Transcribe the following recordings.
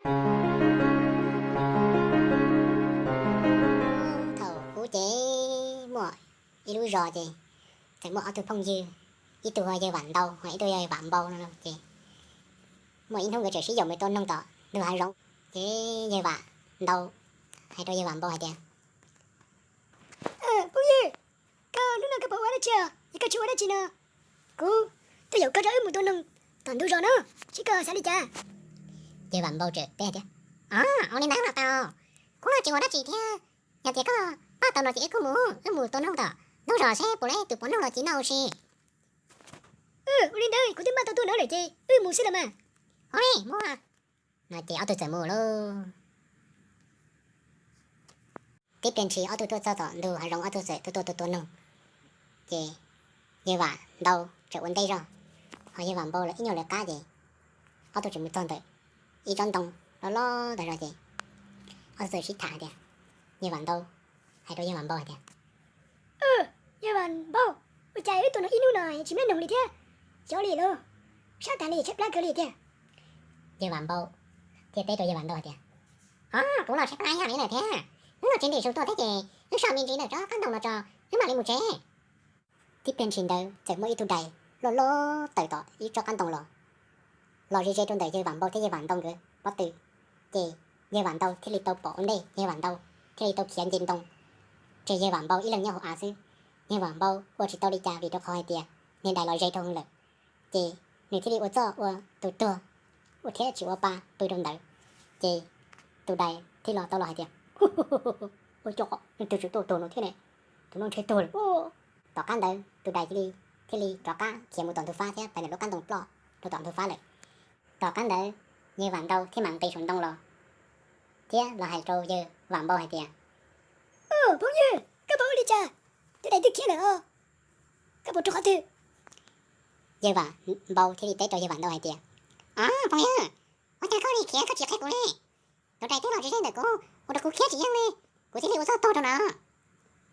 Thaum ub ces muaj ib lub zos ces txawm muaj ob tug phooj ywg, ib tug yog yawg Vam Ntau ho ib tug yog yawg Vam Npau no. Ces muaj ib hnub nkawd txawm sib yaum mus tua noog tom ntug hav zoov. Ces yawg Vam Ntau hais rau yawg Vam Npau hais tias, Phooj ywg, koj hnub no koj puas ua dab tsi os? Yog koj tsis ua dab tsi no, kuv tuaj yaum koj rau wb mus tua noog tom ntug zos no, seb koj xav li cas? Yawg Vam Npau txawm teb tias, Ua li ntawd los tau, kuv los tsis ua dab tsi thiab. Yog tias koj pab tau no ces wb kuj mus, wb mus tua noog tom ntug zos seb puas muaj tus pom noog los cia noj ua si. Ua li ntawd kuv twb npaj tau tuaj no lawm ces wb mus xwb los mas. Ua li, mus. No ces ob tug txawm mus lauj. Tib pliag ntshis ob tug tuaj txog tom ntug hav zoov, ob tug txawm tuaj tua tua tua noog. Ces yawg Vam Ntau tseem ua ntej zog, ho yawg Vam Npau lawv ib nyuag lawv qab ces ob tug tseem mus txog ntawm ib tsob ntoo loj loj ntag zog ces ob tug txawm sib tham hais tias, yawg Vam Ntau hais rau yawg Vam Npau hais tias, Yawg Vam Npau, ua cas wb tua noog ib hnub no tsis muaj noog li thiab, xyov li los, sab tas li tshaib plab kawg li tiag. Yawg Vam Npau thiaj teb rau yawg Vam Ntau hais tias, Au, kuv los tshaib plab ib yam li lawm thiab. Wb los tsis ntim su tuaj thiab ces wb soj me ntsis ntawm tsob qab ntoo no tso, wb mam li mus tsev. Tib pliag ntshis ntawd txawm muaj ib tug dais loj loj tawm tom ib tsob qab ntoo los, los ze ze rau ntawm yawg Vam Npau thiab yawg Vam Ntau nkawd pob tw. Ces yawg Vam Ntau thiaj li tau pom ua ntej, yawg Vam Ntau thiaj li tau khiav nce ntoo, tseg yawg Vam Npau ib leeg nyob hauv av xwb. Yawg Vam Npau ua tsis tau li cas vim rau qhov hais tias niag dais los ze rau lawm. Ces nws thiaj li ua txuj ua tus tuag, ua thiab tsis ua pa pw rau ntawd. Ces tus dais thiaj los tau los hais tias, Ua cas leej twg tseem tuaj tuag no thiab ne? Tus no ntshe tuag lawm. Tom qab ntawd tus dais thiaj li, thiaj li rov qab khiav mus tom ntug fab thiab pais ntawm lub qab ntoo ploj rau tom ntug fab lawm. Tom qab ntawd yawg Vam Ntau thiaj mam nqis saum ntoo los thiab los hais rau yawg Vam Npau hais tias, Phooj ywg, koj puas ua li cas? Tus dais twb khiav lawm os, koj puas raug qhov twg? Yawg Vam Npau thiaj li teb rau yawg Vam Ntau hais tias, Au, phooj ywg, ua cas koj li khiav koj tsis qhia kuv li? Tus dais twb los ze ze ntawm kuv, ua rau kuv khiav tsis yeej li, kuv thiaj li ua txuj tuag rau no.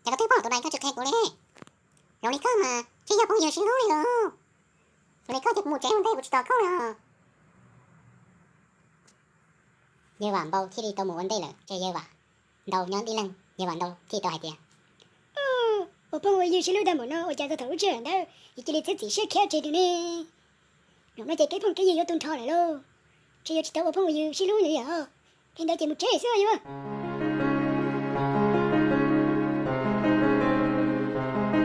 Cas koj twb pom tus dais koj tsis qhia kuv li? Zoo li koj mas tsis yog phooj ywg sib hlub li lauj. Zoo li koj ces kuv mus tsev ua ntej kuv tsis tos koj li os. Yawg Vam Npau thiaj li tau mus ua ntej lawm, tseg yawg Vam Ntau nyob ib leeg. Yawg Vam Ntau thiaj tau hais tias, Ua phooj ua ywg sib hlub tag npaum no ua cas txog thaum lub sij hawm ntawd yus cia li txhiab txim siab khiav tseg li ne? Zaum no ces kev phooj kev ywg yuav tu nrho lawm lauj. Ntshe yuav tsis tau ua phooj ua ywg sib hlub li os. Li ntawd ces mus tsev xwb os yus.